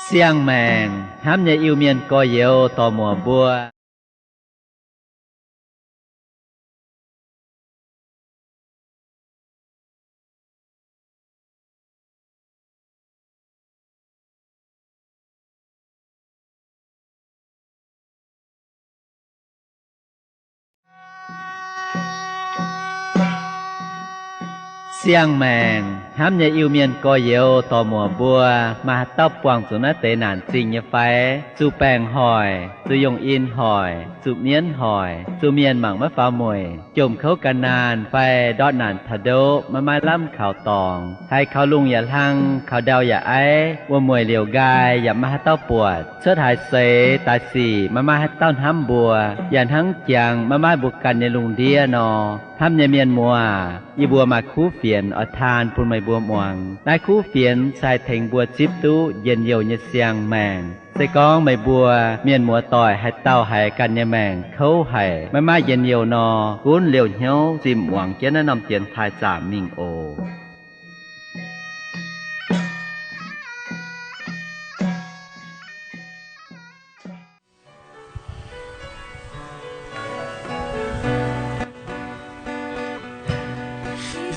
Siang-maengc hnamv nyei Iu-Mienh gorx-youz dorc-muoc mbuo. Siang-maengc hnamv nyei Iu-Mienh gorx-youz dorc-muoc mbuo, maaih haaix dauh buangh zuqc naaiv deix naanc zingh nyei fai? Zuqc baengc hoic, zuqc yongh in hoic, zuqc mienv hoic, zuqc mienh mangc maiv faaux mueic, jomc kouv gan naanh fai ndortv naanc taux ndoqv maiv maaih lamh kaux dorngx, haiz kaux lungh yaac hlang, kaux ndau yaac aiv, wuom-mueic liouc nqaai yaac maiv maaih haaix dauh buatc, cuotv haaix seix daaih sic maiv maaih haaix dauh hnamv mbuo, yaac hnangv jangx maiv maaih mbuo ganh nyei lungh ndiev nor, hnamv nyei mienh muoz, yie mbuo maaih kuv fienx oix taan bun meih mbuo muangx. Naaiv kuv fienx se haih tengx mbuo zipv duqv njien-youh nyei siang-maengc. Se gorngv meih mbuo mienh muoz-doic haaix dauh haiz ganh nyei maengc kouv haic, maiv maaih njien-youh nor, gunv liouh hnyouv zinh muangx jienv naaiv norm dienx taaih zaamc mingh oc.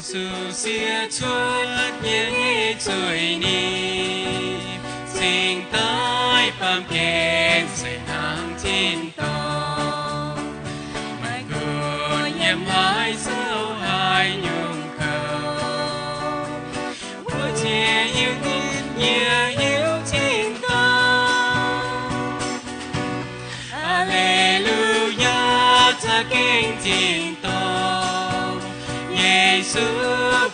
Yesu siev cuotv yie nyei zuiz-nipc, cingx daaih baamh gen se hnangv tin-dorngh, maaih nqox yiem haaix souv haaix nyungc kouv, mbuo ziex Iu-Mienh nyei Iu-Mienh tin-dorngh. Aa^le^lu^yaa, za'gengh tin-dorngh, Yesu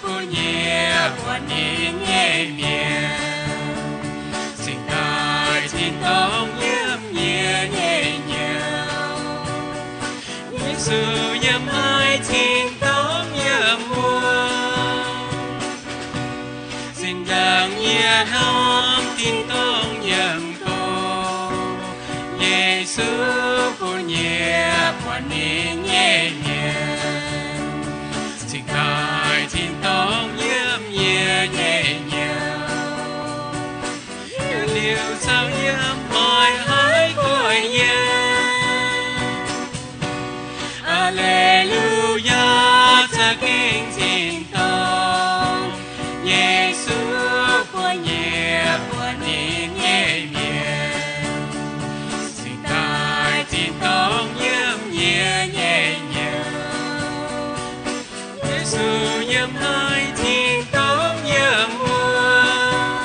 bun yie buatc ninh nyei mienh, cingx daaih tin-dorngh yiem yie nyei nyouz. Yesu yiem haaix, tin-dorngh yiem wuov. Zinh ndaangc yie hnamv tin-dorngh yiem go, Yesu bun yie buatc ninh nyei mienh, cingx daaih tin-dorngh yiem yie nyei nyouz. Yie liuz caux yiem maaih haiz goiv yie. Aa^le^lu^yaa, za'gengh tin-dorngh, Yesu bun yie buatc ninh nyei mienh, cingx daaih tin-dorngh yiem yie nyei nyouz. Yesu yiem haaix, tin-dorngh yiem wuov.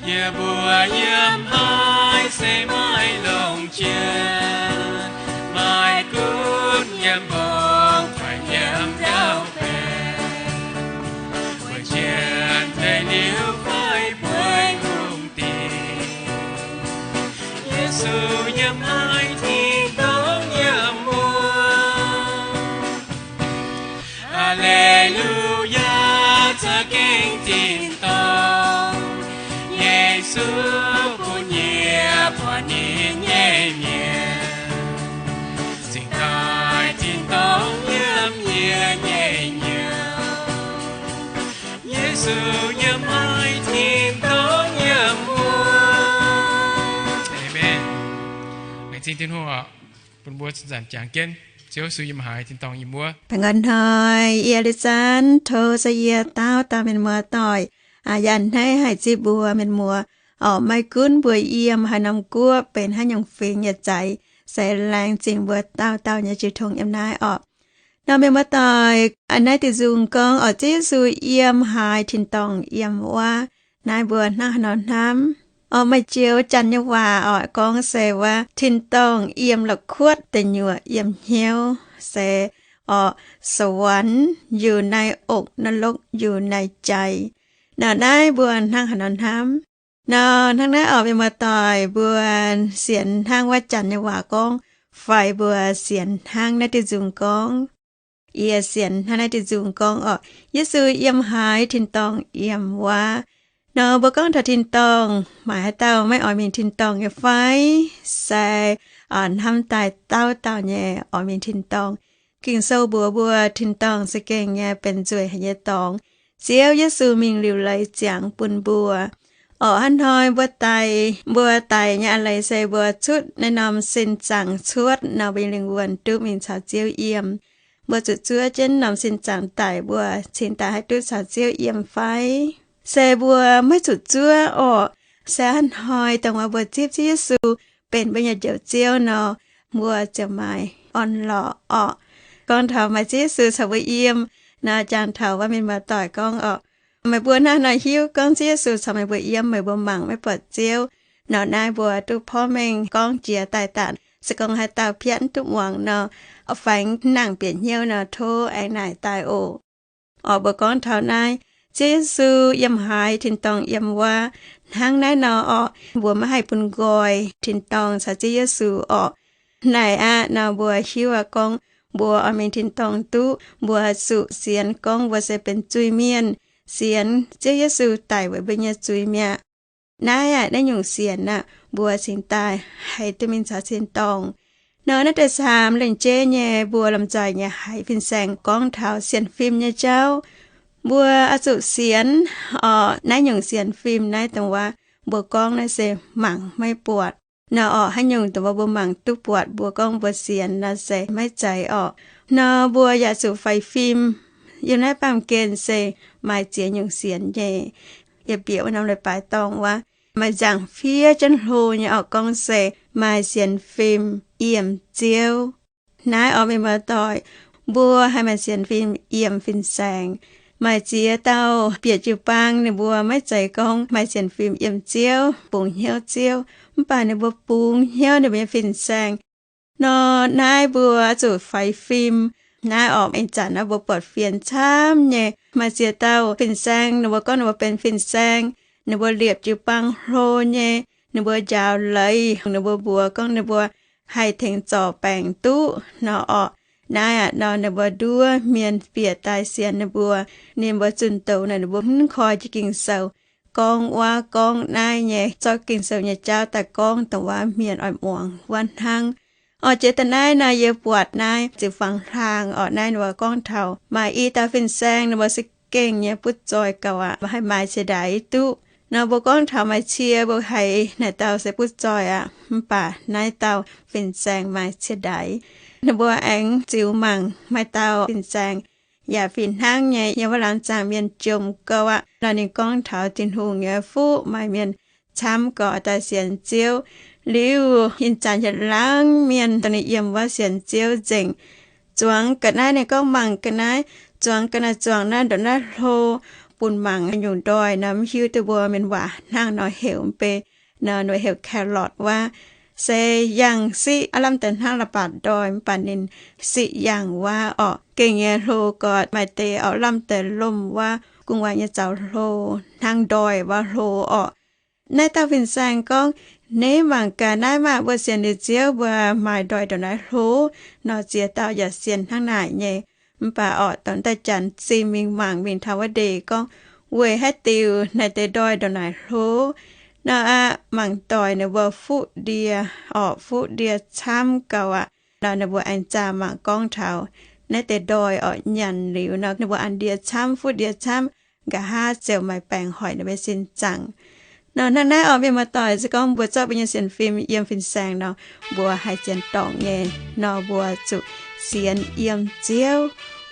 Yie mbuo yiem haaix se maaih longc jien, maaih gunv yiem mbong fai yiem ndau baeqc, weic jien tei liuz fai bueix hungh diex. Yesu yiem haaix, tin-dorngh yiem wuov. Aa^le^lu^yaa, za'gengh tin-dorngh, Yesu bun yie buatc ninh nyei mienh, cingx daaih tin-dorngh yiem yie nyei nyouz. Yesu yiem haaix, tin-dorngh yiem wuov. Aamen. Laengz zingh Tin-Hungh oc, bun mbuo zanc-zanc jangx jienv Ziouv Yesu yiem haaix, tin-dorngh yiem wuov. Baengh orn hnoi, yie Liz Zanv tov se yie dauh dauh mienh muoz-doic, aa, yaac hneiv haic zipv mbuo mienh muoz oc. Maiv gunv mbuo yiem haaix norm guoqv, benx haaix nyungc fingx yietc za'eix, se laengz zingh mbuo dauh dauh nyei jiu tong yiem naaiv oc. Nor mienh muoz-doic, aa, naaiv diuh nzung gorngv oc, Ziouv Yesu yiem haaix, tin-dorngh yiem wuov. Naaiv mbuo hnangv haaix nor hnamv? Oc, maaih joux Janx nyei waac oc, gorngv se wuov, tin-dorngh yiem la'kuotv, deic nyuoqc yiem hnyouv, se oc, สวรรค์อยู่ในอก นรกอยู่ในใจ. Nor naaiv mbuo hnangv haaix nor hnamv? Nor hnangv naaiv oc, mienh muoz-doic, mbuo sienx hnangv wuov Janx nyei waac gorngv fai mbuo sienx hnangv naaiv diuh nzung gorngv? Yie sienx hnangv naaiv diuh nzung gorngv oc, Yesu yiem haaix, tin-dorngh yiem wuov. Nor mbuo gorngv taux tin-dorngh, maaih haaix dauh maiv oix mingh tin-dorngh nyei fai? Se hnamv daaih dauh dauh nyei oix mingh tin-dorngh. Ging-Sou mbuox mbuo tin-dorngh za'gengh nyei benx nzueic haic nyei dorngx. Ziouv Yesu mingh liuc leiz ziangx bun mbuo. Orqc, hnangv hnoi mbuo daic, mbuo daic nyei a'leiz se mbuo cutv naaiv norm sin zaangc cuotv nor, mbuo nyei lingh wuonh duqv mingh caux Ziouv yiem. Mbuo zuqc zuov jienv norm sin zaangc daic, mbuo cingx daaih haih duqv caux Ziouv yiem fai? Se mbuo maiv zuqc zuov orqc. Se hnangv hnoi dongh wuov mbuo zipv Ziouv Yesu benx mbuo nyei Njoux Ziouv nor, mbuo ziouc maaih orn-lorqc orqc. Gorngv taux maaih Ziouv Yesu caux mbuo yiem nor, jangx taux wuov mienh muoz-doic gorngv orqc, meih mbuo hnangv haaix nor hiuv gorngv Ziouv Yesu caux meih mbuo yiem, meih mbuo mangc maiv buatc Ziouv nor, naaiv mbuo duqv porv mengh gorngv jiex daaih daaih. Se gorngv haaix dauh piatv mv duqv muangx nor, faix nangc bieqc hnyouv nor, tov aengx naaic daaih oc. Orqc, mbuo gorngv taux naaiv, Ziouv Yesu yiem haaix, tin-dorngh yiem wuov. Hnangv naaiv nor orqc, mbuo maiv haih bun nqoi tin-dorngh caux Ziouv Yesu orqc. Naaic aqv nor, mbuo hiuv aqv gorngv mbuo oix mingh tin-dorngh duqv, mbuo zuqc sienx gorngv mbuo se benx zuiz-mienh, sienx Ziouv Yesu daic weic mbuo nyei zuiz mi'aqv. Naaiv aqv, naaiv nyungc sienx aqv, mbuo cingx daaih haih duqv mingh caux tin-dorngh. Nor naaiv deix saamx lengc jeiv nyei, mbuo lomh nzoih nyei haiz fin-saeng gorngv taux sienx fim nyei jauv. Mbuo oix zuqc sienx orqc, naaiv nyungc sienx fim naaiv dongh wuov mbuo gorngv naaiv se mangc maiv buatc. Nor orqc, haaix nyungc dongh wuov mbuo mangc duqv buatc, mbuo gorngv mbuo sienx nor se maiv zeiz orqc. Nor mbuo yaac zuqc faix fim. Yiem naaiv baamh gen se maaih ziex nyungc sienx nyei. Yie bieqc wuov norm leiz-baaix dorngh wuov, maaih nzaangc fiev jienv hlo nyei orqc, gorngv se maaih sienx fim yiem Ziouv. Naaiv orqc, mienh muoz-doic, mbuo haih maaih sienx fim yiem fin-saeng. Maaih ziex dauh bieqc jiu-baang ninh mbuo maiv zeiz gorngv maaih sienx fim yiem Ziouv, bungx hnyouv Ziouv, mv baac ninh mbuo bungx hnyouv ninh mbuo nyei fin-saeng. Nor naaiv mbuo zuqc faix fim. Naaiv orqc, ih zanc naaiv mbuo buatc fienx camv nyei. Maaih ziex dauh fin-saeng ninh mbuo gorngv ninh mbuo benx fin-saeng, ninh mbuo liepc jiu-baang hlo nyei, ninh mbuo njaaux leiz, ninh mbuo mbuox gorngv ninh mbuo haih tengx zorc baengc duqv nor orqc. Naaiv aqv nor, ninh mbuo nduov mienh bieqc daaih sienx ninh mbuo. Ninh mbuo zunh douz naaic, ninh mbuo mv koi jienv Ging-Sou, gorngv wuov gorngv naaiv nyei, zorqv Ging-Sou nyei jauv daaih gorngv dongh wuov mienh oix muangx wuov hnangv. Orqc, jiex daaih naaiv nor, yie buatc naaiv ziepc fangx hlaang orqc, naaiv ninh mbuo gorngv taux maaih i dauh fin-saeng ninh mbuo se gengh nyei butv zoih gauh aqv, haih maaih cie ndaix duqv. Nor mbuo gorngv taux maaih cie, mbuo haiz naaic dauh se butv zoih aqv, mv baac naaiv dauh fin-saeng maaih cie ndaix. Ninh mbuo aengx ziux mangc maaih dauh fin-saeng yaac fih hnangv nyei yiem wuov laangz zaangc mienh jomc gouh aqv. Nor ninh gorngv taux Tin-Hungh nyei fuqv maaih mienh camv gauh daaih sienx Ziouv. Liuz ih zanc yietc laangz mienh dongh ninh yiem wuov sienx Ziouv nzengc. Zuangx ga'naaiv, ninh gorngv mangc ga'naaiv, zuangx ga'naaiv, zuangx naaiv ndongc naaiv hlo, bun mangc nyungc ndoih nor mv hiuv duqv mbuo mienh waac hnangv nor heuc mv bei. Nor ninh heuc carrot wuov. Se yangh siqv aav lamh deix hnangv leiz-baaix ndoih, mv baac ninh siqv yangh wuov orqc. Gengh nyei hlo gorx, maaih deix orqc lamh deix lomh wuov gu'nguaaic nyei zaux hlo, hnangv ndoih wuov hlo orqc. Naaiv dauh fin-saeng gorngv, Neiv mangc gaax naaiv maah! Mbuo sienx liuz Ziouv, mbuo maaih ndoih ndongc naaiv hlo. Nor ziex dauh yaac sienx hnangv naaic nyei. Mv baac orqc, dongh daaih janx zinh mingh mangc mingh taux wuov ndeic gorngv, Weic haaix diuc naaiv deix ndoih ndongc naaic hlo? Nor aqv, mangc doic ninh mbuo fuqv ndie orqc, fuqv ndie camv gauh aqv. Nor ninh mbuo aengx zaah mangc gorngv taux naaiv deix ndoih orqc, nyanc liuz nor ninh mbuo an ndie camv, fuqv ndie camv, nqa'haav ziouc maaih baengc hoic ninh mbuo nyei sin zaangc. Nor hnangv naaiv orqc, mienh muoz-doic, se gorngv mbuo zorqv mbuo nyei sienx fim yiem fin-saeng nor, mbuo haih sienx dorngc nyei. Nor mbuo zuqc sienx yiem Ziouv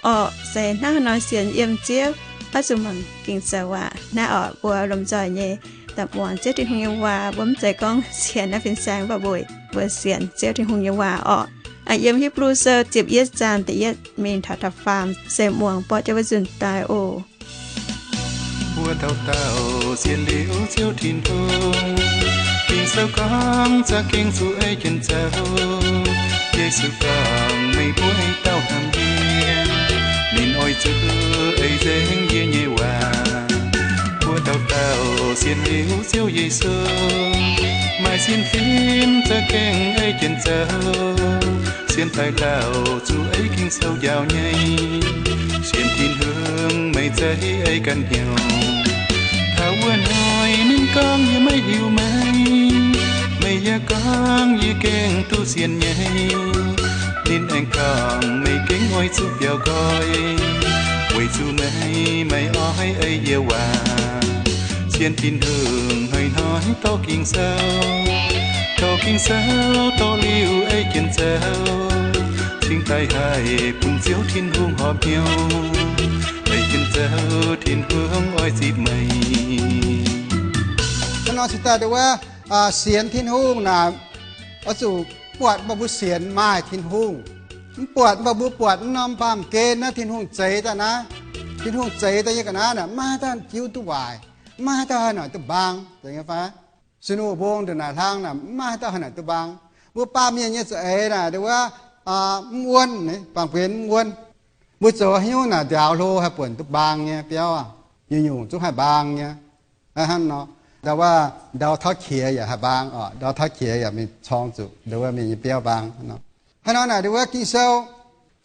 orqc. Se hnangv haaix nor sienx yiem Ziouv? Oix zuqc mangc Ging-Sou aqv. Naaiv orqc, mbuo lomh nzoih nyei daaih muangx Ziouv Tin-Hungh nyei waac. Mbuo mv zeiz gorngv sienx naaiv fin-saeng, mv baac weic mbuo sienx Ziouv Tin-Hungh nyei waac orqc. Yiem Hipv^lu Sou ziepc yietv zaang da'yietv mingh taux da'faam se muangx borqv jienv wuov nzunc daaih oc. Mbuo dauh dauh sienx liuz Ziouv Tin-Hungh, Ging-Sou gorngv za'gengh zuqc ei jienv zoux. Yesu gorngv, Meih mbuo ei dauh hnamv yie, ninh oix zuqc ei nzengc yie nyei waac. Mbuo dauh dauh sienx liuz Ziouv Yesu, maaih sienx fim za'gengh ei jienv zoux. Sienx daaih lauh zuqc ei Ging-Sou njaaux nyei, sienx Tin-Hungh meih zeiz ei ganh hnyouv. Taux wuov hnoi ninh gorngv, Yie maiv hiuv meih. Meih yaac gorngv, Yie gengh duqv sienx nyei. Ninh aengx gorngv, Meih gengh oix zuqc biaux nqoi, weic zuqc meih maiv oix ei yie waac. Sienx Tin-Hungh hnoi-hnoi dorh Ging-Sou, dorh Ging-Sou dorh liuz ei jienv zoux, cingx daaih haih bun Ziouv Tin-Hungh horpc hnyouv, ei jienv zoux Tin-Hungh oix zipv meih. Hnangv nor se daaih wuov, sienx Tin-Hungh naaic, oix zuqc buatc mv baac mbuo sienx maaih Tin-Hungh. Mv buatc mv baac mbuo buatc mv norm baamh gen naaiv Tin-Hungh zeix daaih naaiv, Tin-Hungh zeix daaih nyei ga'naaiv naaic, mv maaih haaix dauh jiuv duqv waaic, mv maaih haaix dauh haih noic duqv mbaang. Fai Sinu Mbong ndongc naaic hlang naaic, mv maaih haaix dauh haih noic duqv mbaang. Mbuo baamh mienh nyei za'eix naaic, wuov, mv wuonv, baamh gen mv wuonv. Mbuo zoux haaix nyungc naaic, nziaaux hlo haih buonc duqv mbaang nyei biauv, nyungc-nyungc zungv haih mbaang nyei. Hnangv nor, ndau wuov ndau tauv qiex yaac haih mbaang oc, ndau tauv qiex yaac mingh corng zuqc ndau wuov mienh nyei biauv mbaang. Hnangv nor naaic, ndau wuov Ging-Sou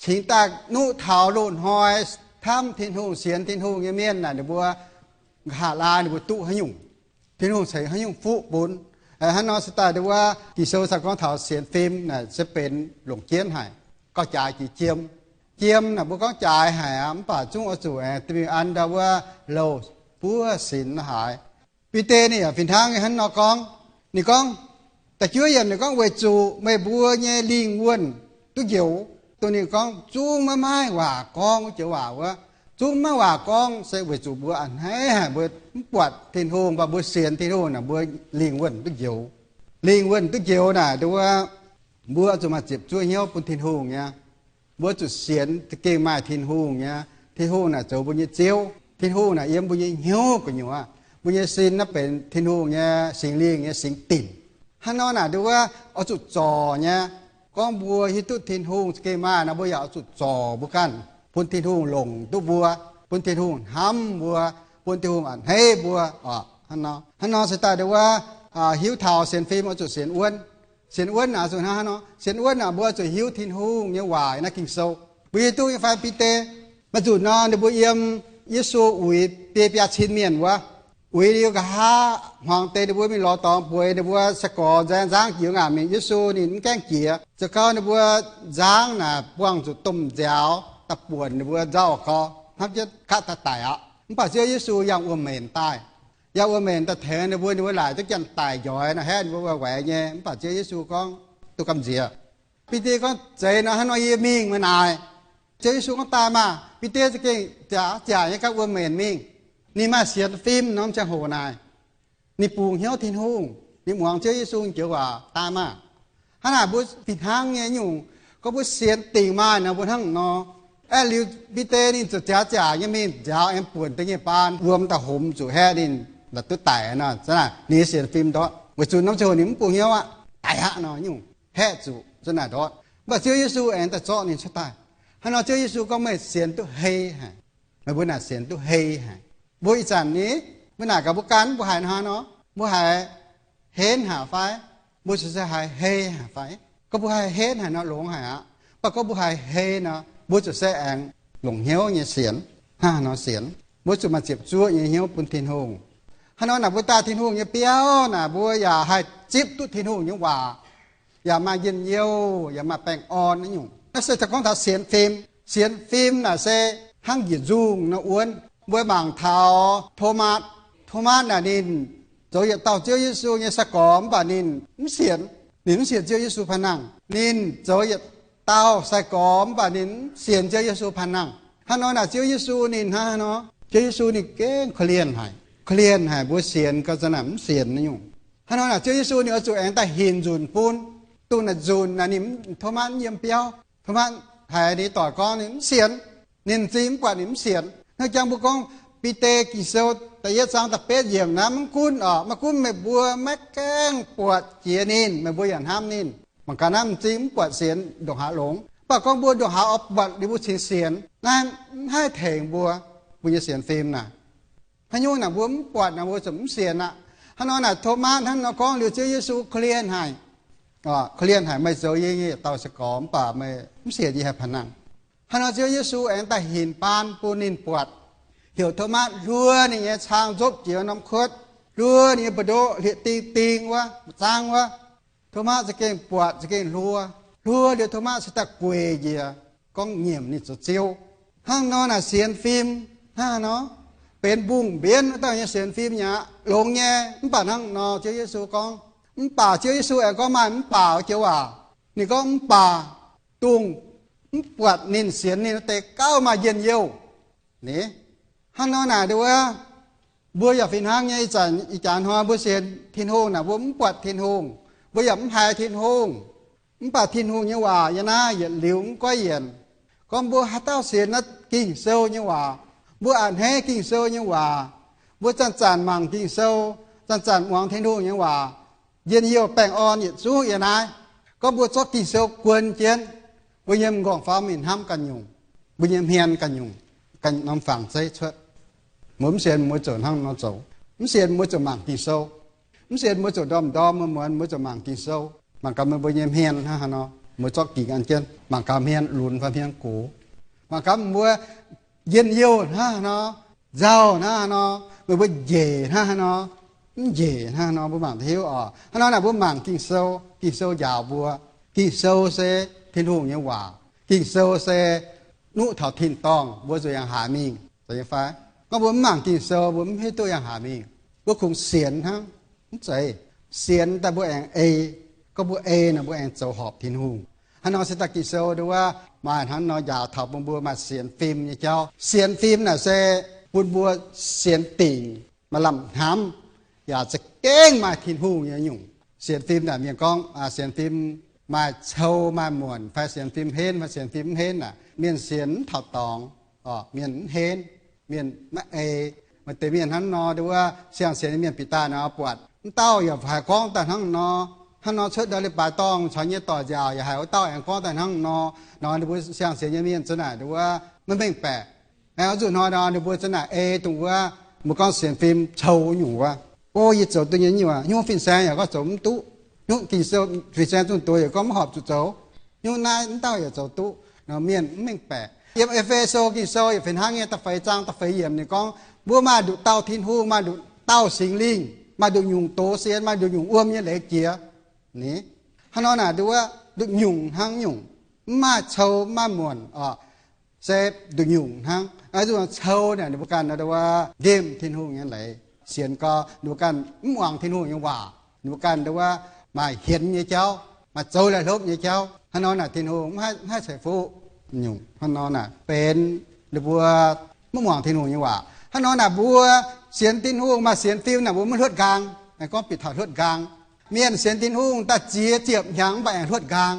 cingx daaih nuqv taux loz-hnoi hnamv Tin-Hungh, sienx Tin-Hungh nyei mienh naaic, ninh mbuo nqa'haav laai ninh mbuo duqv haaix nyungc, Tin-Hungh ceix haaix nyungc fuqv bun. Hnangv nor se daaih ndau wuov Ging-Sou cingx gorngv taux sienx fim naaic se benx longc jienv haic, gauh jaaix jiex jiem. Jiem naaic mbuo gorngv jaaix haic aqv, mv baac zungv oix zuqc aengx mingh an ndau wuov louh buov sinx haic. Bide ninh yaac fih hnangv hnangv nor gorngv. Ninh gorngv, da'juov yiemc ninh gorngv, weic zuqc meih mbuo nyei lingh wuonh duqv njoux. Dongh ninh gorngv zungv maiv maaih waac gorngv wuov joux waac wuov, zungv maiv maaih waac gorngv se weic zuqc mbuo a'hneiv haic, mbuo mv buatc Tin-Hungh, mv baac mbuo sienx Tin-Hungh naaic mbuo lingh wuonh duqv njoux. Lingh wuonh duqv njoux naaic, ndau wuov mbuo oix zuqc maaih ziepc zuoqv hnyouv bun Tin-Hungh nyei. Mbuo zuqc sienx za'gengh maaih Tin-Hungh nyei. Tin-Hungh naaic zoux mbuo nyei Ziouv. Tin-Hungh naaic yiem mbuo nyei hnyouv gu'nyuoz. Mbuo nyei sin naaiv benx Tin-Hungh nyei Singx Lingh nyei singx dinc. Hnangv nor naaic, ndau wuov oix zuqc zorc nyei. Gorngv mbuo hiuv duqv Tin-Hungh za'gengh maaih nor, mbuo yaac oix zuqc zorc mbuo ganh, bun Tin-Hungh longc duqv mbuo, bun Tin-Hungh hnamv mbuo, bun Tin-Hungh a'hneiv mbuo oc. Hnangv nor, hnangv nor se daaih ndau wuov hiuv taux sienx fim oix zuqc sienx wuonv. Sienx wuonv naaic zuqc hnangv haaix nor? Sienx wuonv naaic mbuo zuqc hiuv Tin-Hungh nyei waac naaiv Ging-Sou. Mbuo hiuv duqv nyei fai? Bide, maaih nzunc nor ninh mbuo yiem Yesu uix biei biaa cin mienh wuov, uix liuz nqa'haav hmuangx deix ninh mbuo mingh lorz dorngx bueix ninh mbuo sai-gorx nzaeng nzangv jiex ngaanc mingh. Yesu ninh mv gaengh jiex. Zoux gau ninh mbuo nzangv naaic buangh zuqc domh nziaaux daaih buonc ninh mbuo nzauh gau, hnamv jienv gaatv daaih daic aqv. Mv baac Ziouv Yesu yangh wuom-menc daaih. Yangh wuom-menc daaih tengx ninh mbuo, ninh mbuo laaic duqv janx-daic njoix nor, haeqv ninh mbuo waix nyei. Mv baac Ziouv Yesu gorngv, duqv gamh nziex. Bide gorngv, zeiz nor, hnangv nor yie mingh meih naaic. Ziouv Yesu gorngv, daaih maah! Bide za'gengh jaax-jaax nyei gan wuom-menc mingh. Ninh maaih sienx fim norm ziangh hoc naaic, ninh bungx hnyouv Tin-Hungh, ninh muangx Ziouv Yesu joux waac, daaih maah! Hnangv naaic mbuo fih hnangv nyei nyungc, gorngv mbuo sienx dingc maaih nor, mbuo hnangv nor. Aeqv, liuz Bide ninh ziouc jaax-jaax nyei mingh nziaaux, aengx buonc deix nyei baan wuom daaih homx zuqc, haeqv ninh la'duqv daic nor. Hnangv naaic ninh nyei sienx fim ndortv, weic zuqc norm ziangh hoc ninh mv bungx hnyouv aqv, daic aqv nor nyungc, haeqv zuqc, hnangv naaic ndortv. Mv baac Ziouv Yesu aengx daaih zorqv ninh cuotv daaih. Hnangv nor Ziouv Yesu gorngv, meih sienx duqv hei haic. Meih mbuo naaic sienx duqv hei haic. Mbuo ih zanc ni, mbuo naaic gaax mbuo ganh, mbuo haiz hnangv nor, mbuo haiz henv haic fai? Mbuo zuqc se haiz hei haic fai? Gorngv mbuo haiz henv haic nor, longx haic aqv. Mv baac gorngv mbuo haiz hei nor, mbuo zuqc se aengx longc hnyouv nyei sienx, hnangv haaix nor sienx. Mbuo zuqc maaih ziepc zuoqv nyei hnyouv bun Tin-Hungh. Hnangv nor naaic, mbuo daaih Tin-Hungh nyei biauv naaic, mbuo yaac haih zipv duqv Tin-Hungh nyei waac, yaac maaih njien-youh, yaac maaih baengh orn naaiv nyungc. Naaiv se gorngv taux sienx fim. Sienx fim naaic se hnangv njiec nzungh nor wuonv. Mbuo mangc taux Tomatv. Tomatv naaic ninh zoux yietc dauh Ziouv Yesu nyei sai-gorx, mv baac ninh mv sienx. Ninh mv sienx Ziouv Yesu paan nangh. Ninh zoux yietc dauh sai-gorx, mv baac ninh mv sienx Ziouv Yesu paan nangh. Hnangv nor naaic, Ziouv Yesu ninh hnangv haaix nor? Ziouv Yesu ninh gengh korv-lienh haic. Korv-lienh haic mbuo sienx gauh zanc naaic mv sienx naaiv nyungc. Hnangv nor naaic, Ziouv Yesu ninh oix zuqc aengx daaih hinc nzunc bun. Dongh naaic nzunc naaic ninh, Tomatv mv yiem biauv. Tomatv haiz ninh doic gorngv ninh mv sienx. Ninh m'zing mv buatc ninh mv sienx. Hnangv jangx mbuo gorngv Bide Ging-Sou da'yietv zaang da'betv yiemc naaiv, maiv gunv oc, maiv gunv meih mbuo maiv gaengh buatc jiex ninh, meih mbuo yaac hnamv ninh. Mangc gaax naaiv m'zing mv buatc sienx ndongc haaix longx. Mv baac gorngv mbuo ndongc haaix oix buatc liuz mbuo cingx sienx, naaiv mv haih tengx mbuo, mbuo nyei sienx fim naaic. Haaix nyungc naaic mbuo mv buatc naaic mbuo zuqc mv sienx aqv. Hnangv nor naaic Tomatv hnangv nor gorngv liuz Ziouv Yesu korv-lienh haic. Korv-lienh haic, meih zoux yie nyei yietc dauh sai-gorx mv baac meih mv sienx yie haih paan nangh. Hnangv nor Ziouv Yesu aengx daaih hinc baan bun ninh buatc, heuc Tomatv hluo ninh nyei cang nzopv jiex norm kuotv, hluo ninh nyei mbu'ndoqv hlieqv-ding ding wuov, zangv wuov. Tomatv za'gengh buatc, za'gengh hluo. Hluo liuz Tomatv se daaih gueic njiec, gorngv nyiemc ninh zoux Ziouv. Hnangv nor naaic sienx fim hnangv nor. benx mbungh mbienv wuov dauh nyei sienx fim nyei aqv. Longx nyei. Mv baac hnangv nor Ziouv Yesu gorngv, mv baac Ziouv Yesu aengx gorngv maaih mv baac joux waac. Ninh gorngv mv baac dongh mv buatc ninh sienx ninh wuov deix gauh maaih njien-youh. Ni, hnangv nor naaic nduov, mbuo yaac fih hnangv nyei. Ih zanc ih jaax hnoi mbuo sienx Tin-Hungh naaic mbuo mv buatc Tin-Hungh, mbuo yaac mv haiz Tin-Hungh. Mv baac Tin-Hungh nyei waac yiem naaiv yietc liuz mv goiv yienc. Gorngv mbuo haaix dauh sienx naaiv Ging-Sou nyei waac, mbuo a'hneiv Ging-Sou nyei waac, mbuo zanc-zanc mangc Ging-Sou, zanc-zanc muangx Tin-Hungh nyei waac, njien-youh baengh orn yietc zungv yiem naaiv. Gorngv mbuo zorqv Ging-Sou guon jienv, mbuo nyei m'nqorngv-famv mingh hnamv ganh nyungc, mbuo nyei hmien ganh nyungc, ganh norm fangx zeiv cuotv. Mbuo mv sienx mbuo ziouc hnangv nor zoux. Mv sienx mbuo ziouc mangc Ging-Sou. Mv sienx mbuo ziouc ndorm-ndorm muonz-muonz mbuo ziouc mangc Ging-Sou. Mangc gaax meih mbuo nyei hmien hnangv haaix nor, mbuo zorqv Ging an jienv. Mangc gaax hmien lunx fai hmien gox. Mangc gaax mbuo njien-youh hnangv haaix nor, nzauh hnangv haaix nor, meih mbuo njiec hnangv haaix nor, mv njiec hnangv haaix nor, mbuo mangc duqv hiuv oc. Hnangv nor naaic mbuo mangc Ging-Sou, Ging-Sou njaaux mbuo. Ging-Sou se Tin-Hungh nyei waac. Ging-Sou se nuqv taux tin-dorngh, mbuo zuqc yangh haaix mingh, zeiz nyei fai? Gorngv mbuo mv mangc Ging-Sou, mbuo mv hiuv duqv yangh haaix mingh. Mbuo kungx sienx hnangv, mv zeiz. Sienx daaih mbuo aengx ei. Gorngv mbuo ei nor, mbuo aengx zoux horpc Tin-Hungh. Hnangv nor se daaih Ging-Sou nduov maaih hnangv nor njaaux taux bun mbuo maaih sienx fim nyei jauv. Sienx fim naaic se bun mbuo sienx dingc, maaih lamh hnamv, yaac za'gengh maaih Tin-Hungh nyei nyungc. Sienx fim naaic mienh gorngv sienx fim maaih cou maaih muonc, fai sienx fim henv fai sienx fim mv henv naaic, mienh sienx mv taux dorngx, mienh mv henv, mienh maiv ei. Maaih deix mienh hnangv nor nduov, siang-sienx nyei mienh bieqc daaih nor buatc, mv dauh yaac haiz gorngv daaih hnangv nor. Hnangv nor cuotv ndau leiz-baaix dorngh caux nyei doic nziaauc yaac haiz wuov dauh aengx gorngv daaih hnangv nor. Nor ninh mbuo siang-sienx nyei mienh za'naaic nduov maiv mengh baeqc. Aengx zuqc hnoi nor ninh mbuo za'naaic ei dongh wuov, mbuo gorngv sienx fim cou nyungc wuov. O, yie zoux duqv nyei nyungc, hnyouv fin-saeng yaac gorngv zoux mv duqv. Hnyouv Ging-Sou fin-saeng zungv doz yaac gorngv mv horpc zuqc zoux. Hnyouv naaiv mv dauh yaac zoux duqv nor, mienh mv mengh baeqc. Yiem E^fe^so Ging-Sou yaac fih hnangv nyei, da'feix zaang da'feix yiemc ninh gorngv, mbuo maaih nduqc dauh Tin-Hungh, maaih nduqc dauh Singx Lingh, maaih nduqc nyungc doz sien, maaih nduqc nyungc wuom nyei leiz jiex. Ni, hnangv nor naaic nduov, nduqc nyungc hnangv nyungc, mv maaih cou mv maaih muonc oc. Se nduqc nyungc hnangv. Zuqc cou naaic ninh mbuo ganh nduov nqemh Tin-Hungh nyei leiz, sienx gau, ninh mbuo ganh mv muangx Tin-Hungh nyei waac, ninh mbuo ganh nduov maaih hienx nyei jauv, maaih zoux laih hlopv nyei jauv. Hnangv nor naaic Tin-Hungh mv haih ceix fuqv nyungc. Hnangv nor naaic benx ninh mbuo mv muangx Tin-Hungh nyei waac. Hnangv nor naaic mbuo sienx Tin-Hungh maaih sienx fim naaic mbuo mv hluotv nqaang. Gorngv bieqc taux hluotv nqaang, mienh sienx Tin-Hungh daaih ziex ziepc hnyangx mv baac aengx hluotv nqaang,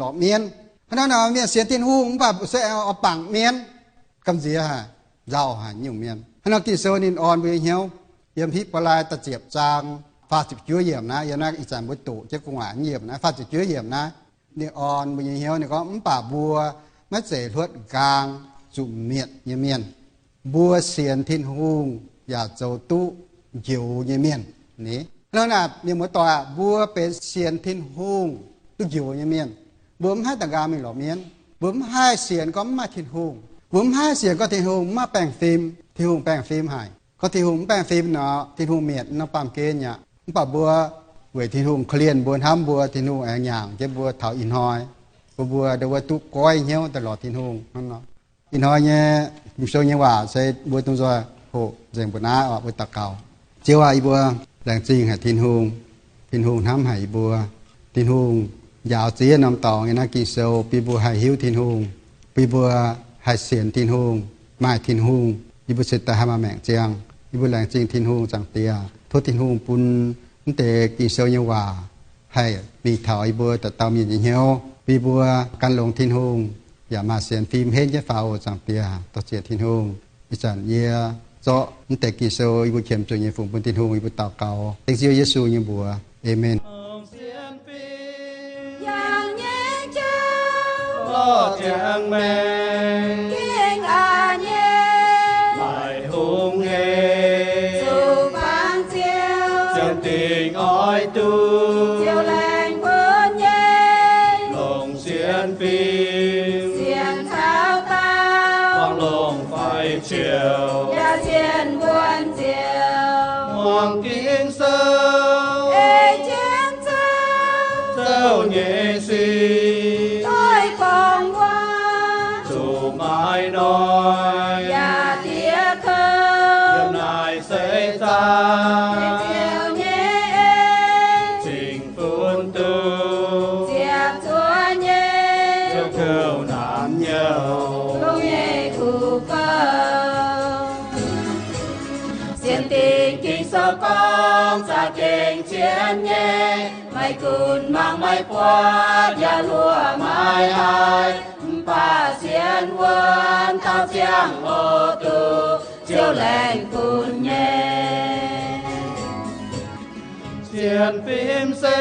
lorz mienv. Hnangv nor naaic mienh sienx Tin-Hungh mv baac se aengx oix bangc mienv, gamh nziex haic, nzauh haic nyungc mienh. Hnangv nor Ging-Sou ninh orn mbuo nyei hnyouv yiem Hitv^baa^lai da'ziepc zaang faah ziepc juov yiemc naaiv, yiem naaiv ih zanc mbuo doqc jienv gu'nguaaic yiemc naaiv, faah ziepc juov yiemc naaiv, ninh orn mbuo nyei hnyouv ninh gorngv, mv baac mbuo maiv zeiz hluotv nqaang zuqc mietc nyei mienh. Mbuo sienx Tin-Hungh yaac zoux duqv njoux nyei mienh. Ni, hnangv nor naaic mienh muoz-doic, mbuo benx sienx Tin-Hungh duqv njoux nyei mienh. Mbuo mv haih da'nqaang mingh lorz mienv. Mbuo mv haih sienx gorngv mv maaih Tin-Hungh. Mbuo mv haih sienx gorngv Tin-Hungh mv maaih baengh fim, Tin-Hungh baengh fim haic. Gorngv Tin-Hungh mv baengh fim nor, Tin-Hungh mietc nor baamh gen aqv. Mv baac mbuo weic Tin-Hungh korv-lienh mbuo, hnamv mbuo, Tin-Hungh aengx nyaangc jienv mbuo taux ih hnoi, bun mbuo nduov duqv goiv hnyouv daaih lorz Tin-Hungh hnangv nor. Ih hnoi nyei Ging-Sou nyei waac se mbuo dungx nzoih hoqc nzengc mbuo naaiv oc. Mbuo daux gaux. Ziouv aac, yie mbuo laengz zingh haic Tin-Hungh. Tin-Hungh hnamv haic yie mbuo. Tin-Hungh njaaux ziex norm dorngx yiem naaiv Ging-Sou bun mbuo haih hiuv Tin-Hungh, bun mbuo haih sienx Tin-Hungh, maaih Tin-Hungh, yie mbuo se daaih haih maaih maengc ziangh. Yie mbuo laengz zingh Tin-Hungh, Zaangc Diex. Tov Tin-Hungh bun mv deix Ging-Sou nyei waac haih mingh taux yie mbuo dauh dauh mienh nyei hnyouv, bun yie mbuo gan longx Tin-Hungh, yaac maaih sienx fim henv jienv faaux oc, Zaangc Diex. Dorh ziec Tin-Hungh. Ih zanc yie zorqv mv deix Ging-Sou yie mbuo qiemx zuqc nyei fungx bun Tin-Hungh, yie mbuo daux gaux dengv Ziouv Yesu nyei mbuox. Aamen. Yangh nyei Ziouv, lorh ziangx maengx, gengh a'hneiv nyei, maaih hungh nyei, zuqc baamh Ziouv, ziangh dingc oix duqv, Ziouv laengz bun nyei, longc sienx fim, sienx taux daauh, muangx longc faix ziouc, yaac sienx wuonh ziouc, muangx Ging-Sou, ei jienv zouv, zouv nyei sic, doix gorngv waac, zuqc maaih hnoi, yaac diev kouv, za'gengh zien nyei. Maiv gunv mangc maiv buatc yaac luoqc maiv haiz, mv baac sienx wuonv taux ziangh hoc duqv Ziouv laengz bun nyei. Sienx fim se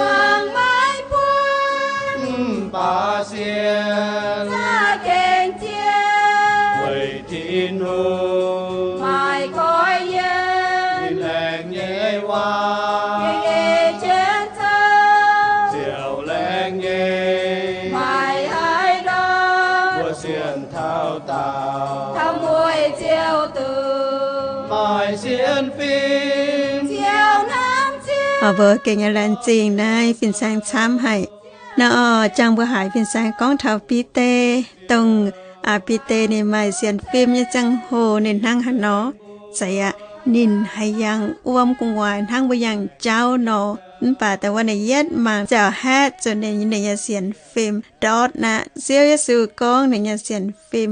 mangc maiv buatc, mv baac sienx za'gengh zien, weic Tin-Hungh maaih goiv yiem, ninh laengz nyei waac gengh ei jienv cou, Ziouv laengz nyei. Maiv haih ndortv mbuo sienx taux daauh, taux mueiz Ziouv duqv maaih sienx fim, Ziouv hnamv Ziouv. Mbuo gengh nyei laengz zingh naaiv fin-saeng camv haic. Naaiv oc, jangx mbuo haiz fin-saeng gorngv taux Bide, dongh Bide ninh maaih sienx fim nyei ziangh hoc ninh hnangv haaix nor. Zeiz aqv, ninh haih yangh wuom gu'nguaaic hnangv mbuo yangh jauv nor. Mv baac dongh wuov ninh yietv mangc ziouc haeqv zuqc ninh, ninh nyei sienx fim ndortv aqv. Ziouv Yesu gorngv ninh nyei sienx fim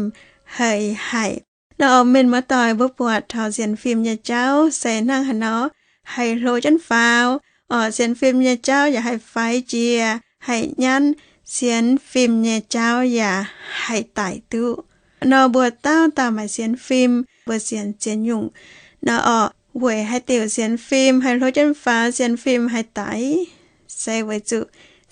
hei haic. Naaiv oc, mienh muoz-doic, mbuo buatc taux sienx fim nyei jauv se hnangv haaix nor, haih hlo jienv faaux. Oc, sienx fim nyei jauv yaac haih faix njiec, haih nyanv. Sienx fim nyei jauv yaac haih daic duqv. Nor mbuo dauh dauh maaih sienx fim, mbuo sienx ziex nyungc. Nor oc, weic haaix diuc sienx fim haih hlo jienv faaux, sienx fim haih daic? Se weic zuqc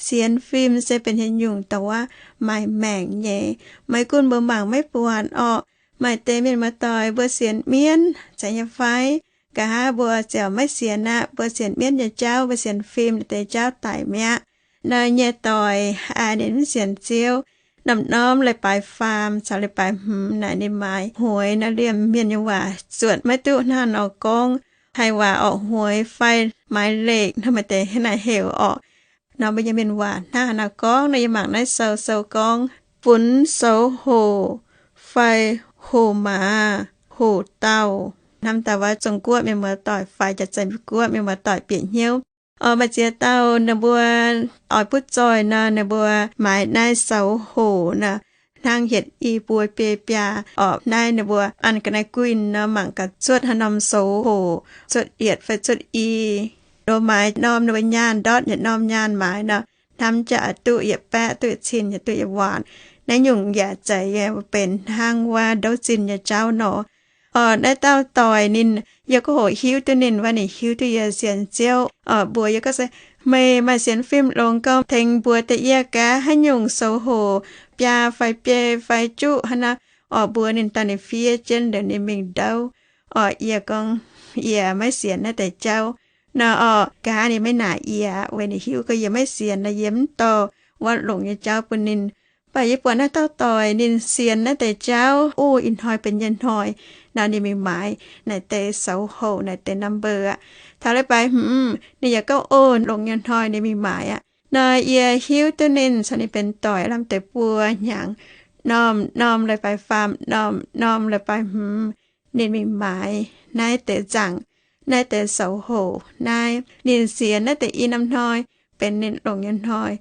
sienx fim se benx nyei nyungc dongh wuov maaih maengc nyei. Maiv gunv mbuo mangc maiv buatc oc, maaih deix mienh muoz-doic mbuo sienx mienv zeiz nyei fai? Nqa'haav mbuo ziouc maiv sienx aqv. Mbuo sienx mienv nyei jauv, mbuo sienx fim naaiv deix jauv daic mi'aqv. Naaiv nyei doic ninh mv sienx Ziouv, norm-norm leiz-baaix faam caux leiz-baaix hmz naaic ninh maaiz hueix nor, liemh mienh nyei waac zuotc maiv duqv hnangv nor gorngv. Haih waac orqc, hueix fai maaiz lekc hnangv, maaih deix hnangv naaic heuc orqc. Nor mbuo nyei mienh waac hnangv haaix nor gorngv nor, yie mangc naaiv sou, sou gorngv funx soux hoc fai hoc maaz hoc dauh. Hnamv daaih wuov Zong-Guoqv mienh muoz-doic fai Janx-Zei Guoqv mienh muoz-doic bieqc hnyouv. Oc, maaih ziex dauh ninh mbuo oix butv zoih nor, ninh mbuo maaiz naaiv soux hoc nor, hnangv hietc i buo biei biaa. Oc, naaiv ninh mbuo an ga'naaiv guinh nor, mangc gaax cuotv haaix norm soux hoc, cuotv yietc fai cuotv i. Ndo maaiz norm ninh mbuo nyaanh ndortv yietc norm nyaanh maaiz nor, hnamv jaax duqv yietc baeqv, duqv yietc cin, yaac duqv yietc waanc. Naaiv nyungc yaac zeiz nyei benx hnangv wuov ndouv zinh nyei jauv nor. Oc, naaiv dauh doic ninh, yie gorngv hoc hiuv duqv ninh wuov, ninh hiuv duqv yie sienx Ziouv. Oc, mbuox yie gorngv se, meih maaih sienx fim longx gau, tengx mbuox deix yie gaax haaix nyungc soux hoc, biaa fai biei fai juqv hnangv naaiv. Oc, mbuox ninh daaih ninh fiev jienv liuz ninh mingh ndouv. Oc, yie gorngv, yie maiv sienx naaiv deix jauv. Nor oc, nqa'haav ninh maiv naaic yie, weic ninh hiuv gorngv yie maiv sienx nor, yie mv dorh wuov longx nyei jauv bun ninh. Mv baac yie buatc naaiv dauh doic ninh sienx naaiv deix jauv, o, ih hnoi benx nyei hnoi. Nor ninh mingh maaiz naaiv deix soux hoc, naaiv deix number aqv. Taux leiz-baaix hmz ninh yaac gorngv, o, longx nyei hnoi, ninh mingh maaiz aqv. Nor yie hiuv duqv ninh caux ninh benx doic lamh deix buo hnyangx, norm-norm leiz-baaix faam, norm-norm leiz-baaix hmz, ninh mingh maaiz naaiv deix nzaangc, naaiv deix soux hoc naaiv. Ninh sienx naaiv deix i norm hnoi benx ninh longx nyei hnoi.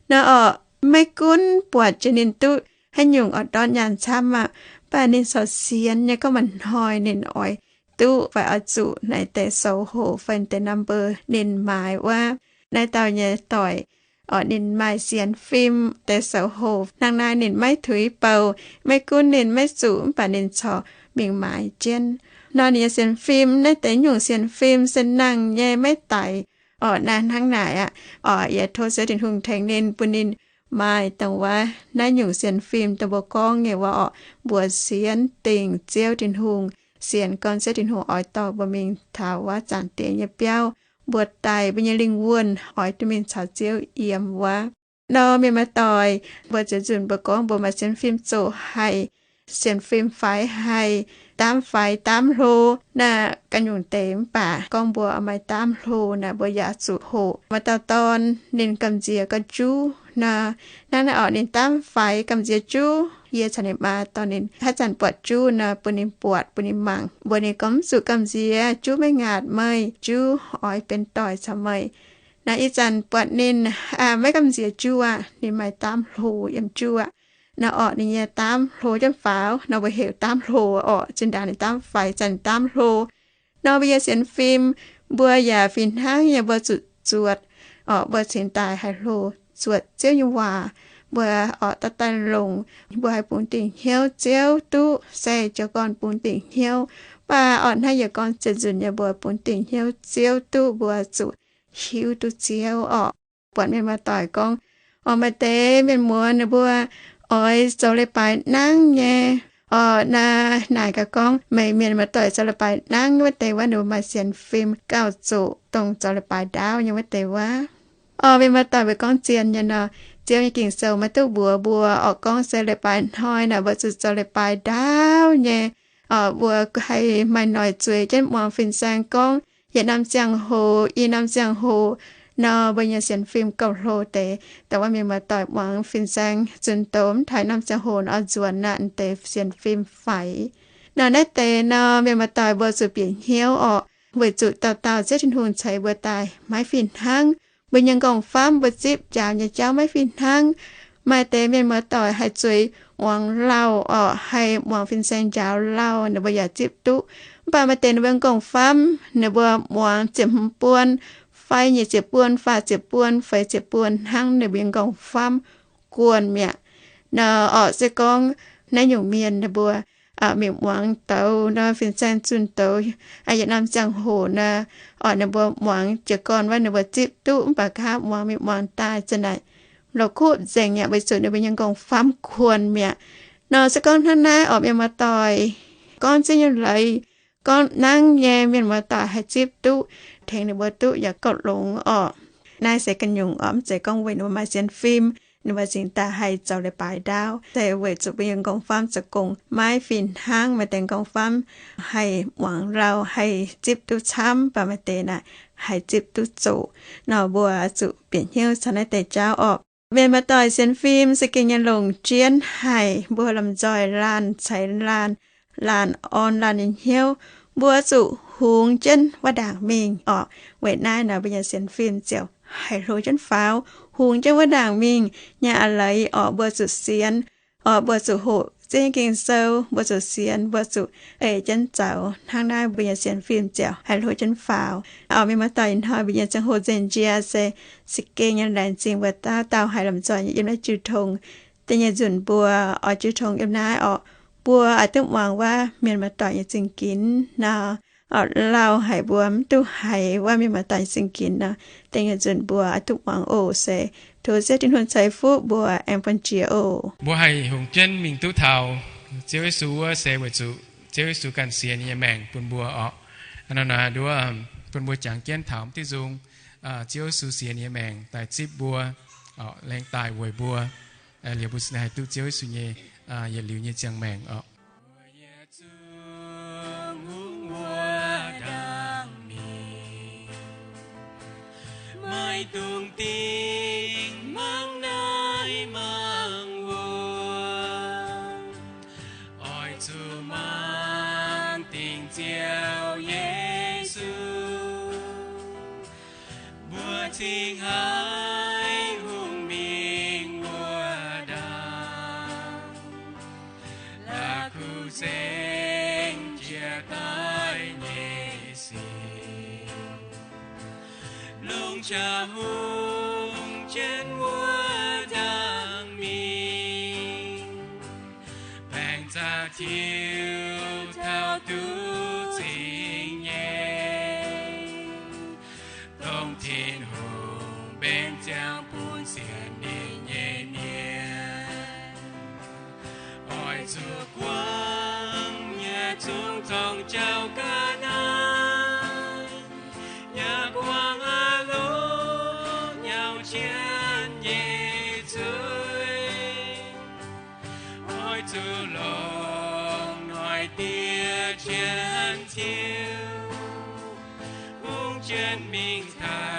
Nor oc, maiv gunv buatc jiex ninh duqv haaix nyungc oix ndortv nyaanh camv aqv, mv baac ninh corc sienx nyei gorngv maaih hnoi ninh oix duqv fai oix zuqc naaiv deix soux hoc fai deix number ninh maaiz wuov. Naaiv dauh nyei doic oc, ninh maaih sienx fim deix soux hoc hnangv naaiv, ninh maiv tuix bou. Maiv gunv ninh maiv zuqc, mv baac ninh corc mingh maaiz jienv. Nor ninh nyei sienx fim, naaiv deix nyungc sienx fim se nangh nyei, maiv daic. Oc, naaiv hnangv naaic aqv. Oc, yie tov Ziouv Tin-Hungh tengx ninh, bun ninh maaih dongh wuov naaiv nyungc sienx fim dongh mbuo gorngv nyei wuov oc, mbuo sienx dingc Ziouv Tin-Hungh, sienx gorn Ziouv Tin-Hungh oix dorh mbuo mingh taux wuov zaangc Diex nyei biauv, mbuo daaih mbuo nyei lingh wuonh oix duqv mingh caux Ziouv yiem wuov. Nor mienh muoz-doic, mbuo ziouc nzunc mbuo gorngv mbuo maaih sienx fim zoqc haic, sienx fim faix haic, daamv faix daamv hlo. Naaiv ganh nyungc deix mv baac gorngv mbuo maaih daamv hlo naaic, mbuo yaac zuqc hoqc. Maaih dauh dorn ninh gamh nziex gauh juv nor, hnangv naaiv oc, ninh daamv faix gamh nziex juv. Yie caux ninh maa dorh ninh haaix zanc buatc juv nor, bun ninh buatc, bun ninh mangc, mbuox ninh gorngv, mv zuqc gamh nziex, juv maiv ngaatc meih, juv oix benx doic caux meih. Naaiv ih zanc buatc ninh maiv gamh nziex juv aqv, ninh maaih daamv hlo yiem juv aqv. Naaiv orqc, ninh nyei daamv hlo jienv faaux, nor mbuo heuc daamv hlo orqc. Zinh ndaangc ninh daamv faix, zanc daamv hlo. Nor mbuo nyei sienx fim, Mbuo yaac fih hnangv nyei, mbuo zuqc zuotc, orqc, mbuo cingx daaih haih hlo zuotc Ziouv nyei waac. Mbuo, orqc, daaih daaih longc, mbuo haih bungx dingc hnyouv Ziouv duqv, se jiez gorn bungx dingc hnyouv. Mv baac orqc, hnangv yie gorngv ziepc nzunc nyei, mbuo bungx dingc hnyouv Ziouv duqv, mbuo zuqc hiuv duqv Ziouv orqc. Buatc mienh muoz-doic gorngv, orqc, maaih deix mienh muoz ninh mbuo oix zoux leiz-baaix nangv nyei, orqc, naaiv naaic gaax gorngv meih mienh muoz-doic zoux leiz-baaix nangv wuov deix wuov, ninh mbuo maaih sienx fim gauh zuqc dongh zoux leiz-baaix ndaauv nyei wuov deix wuov. Orqc, mienh muoz-doic, mbuo gorngv zien nyei nor, Ziouv nyei Ging-Sou maiv duqv mbuox mbuo, orqc, gorngv se leiz-baaix hnoi naaic mbuo zuqc zoux leiz-baaix ndaauv nyei. Orqc, mbuo haih maaih noic zueiz jienv muangx fin-saeng gorngv, yietc norm ziangh hoc, i norm ziangh hoc nor, mbuo nyei sienx fim gauh hlo deix. Dongh wuov mienh muoz-doic muangx fin-saeng zunh doz mv taaih norm ziangh hoc nor, oix nzuonx aqv, deix sienx fim faix. Nor naaiv deix nor, mienh muoz-doic, mbuo zuqc bieqc hnyouv orqc, weic zuqc dauh dauh Ziouv Tin-Hungh ceix mbuo daaih maiv fih hnangv. Mbuo nyei nqorngv-famv, mbuo zipv njaaux nyei jauv maiv fih hnangv. Maaih deix mienh muoz-doic haih zueiz muangx lauh orqc, haih muangx fin-saeng njaaux lauh, ninh mbuo yaac zipv duqv. Mv baac maaih deix ninh mbuo nqorngv-famv, ninh mbuo muangx ziepc hmz buon, fai nyic ziepc buon, faah ziepc buon, feix ziepc buon hnangv, ninh mbuo nyei nqorngv-famv guon mi'aqv. Nor orqc, se gorngv naaiv nyungc mienh ninh mbuo mingh muangx douz nor, fin-saeng zunh douz, yietc norm ziangh hoc nor, orqc, ninh mbuo muangx jiez gorn wuov ninh mbuo zipv duqv, mv baac nqa'haav muangx mingh muangx daaih za'naaic la'kuqv nzengc mi'aqv, weic zuqc ninh mbuo nyei nqorngv-famv guon mi'aqv. Nor se gorngv hnangv naaiv orqc, mienh muoz-doic, gorngv Ziouv nyei leiz, gorngv nangv nyei, mienh muoz-doic haih zipv duqv, tengx ninh mbuo duqv yaac gauh longx orqc. Naaiv se ganh nyungc orqc, mv zeiz gorngv weic ninh mbuo maaih sienx fim, ninh mbuo cingx daaih haih zoux leiz-baaix ndaauv. Se weic zuqc mbuo nyei nqorngv-famv zoux gong maiv fih hnangv. Maaih deix nqorngv-famv haih muangx lauh, haih zipv duqv camv, mv baac maaih deix naaic haih zipv duqv zoqc. Nor mbuo zuqc bieqc hnyouv caux naaiv deix jauv orqc. Mienh muoz-doic, sienx fim se gengh nyei longc jienv haic. Mbuo lomh nzoih laanh ceix laanh, laanh orn laanh nyei hnyouv. Mbuo zuqc hungx jienv wuov ndaangc mingh orqc. Weic naaiv nor mbuo nyei sienx fim ziouc haih hlo jienv faaux. Hungx jienv wuov ndaangc mingh nyei a'leiz orqc, mbuo zuqc sienx, orqc, mbuo zuqc hoqc Ziouv nyei Ging-Sou, mbuo zuqc sienx, mbuo zuqc ei jienv zoux. Hnangv naaiv mbuo nyei sienx fim ziouc haih hlo jienv faaux. Orqc, mienh muoz-doic, ih hnoi mbuo nyei ziangh hoc nzengc njiec se, se gengh nyei laengz zingh mbuo dauh dauh haiz lomh nzoih nyei yiem naaiv jiu tong. Da'nyeic nzunc mbuo oix jiu tong yiem naaiv orqc, mbuo oix duqv muangx wuov mienh muoz-doic nyei zingh ginx nor. Orqc, lauh haic mbuo mv duqv haiz wuov mienh muoz-doic nyei zingh ginx nor, da'nyeic nzunc mbuo oix duqv muangx oc. Se tov Ziouv Tin-Hungh ceix fuqv mbuo aengx bun jiex oc. Mbuo haih hungx jienv mingh duqv taux Ziouv Yesu wuov se weic zuqc Ziouv Yesu ganh sienx ninh nyei maengc bun mbuo orqc. Nor naaiv nduov bun mbuo jangx jienv taux mv diuh nzung, Ziouv Yesu sienx ninh nyei maengc daaih zipv mbuo, orqc, laengz daaih weic mbuo, liuz mbuo cingx haih duqv Ziouv Yesu nyei yietc liuz nyei ziangh maengc orqc. Mbuo yietc zungv hungh wuov ndaangc mingh, maiv dungx dingh mangc naaiv mangc wuov. Oix zuqc mangc dingc Ziouv Yesu, mbuo cingx haih hungh mingh wuov ndaangc. La'kuqv zengc jiex daaih nyei sic, longc qaqv hungh jienv wuov ndaangc mingh, baengc zaqc tiux taux duqv zingx nyei, dongh Tin-Hungh mbenc ziangx bun sienx ninh nyei mienh. Oix zuqc guangc nyei zungv zorng jauv ga'naaiv, yaac guangc aav longc nyauc jienv nyei zuiz. Oix zuqc longc noic dieh jienv ciuv, hungh jienv mingh taux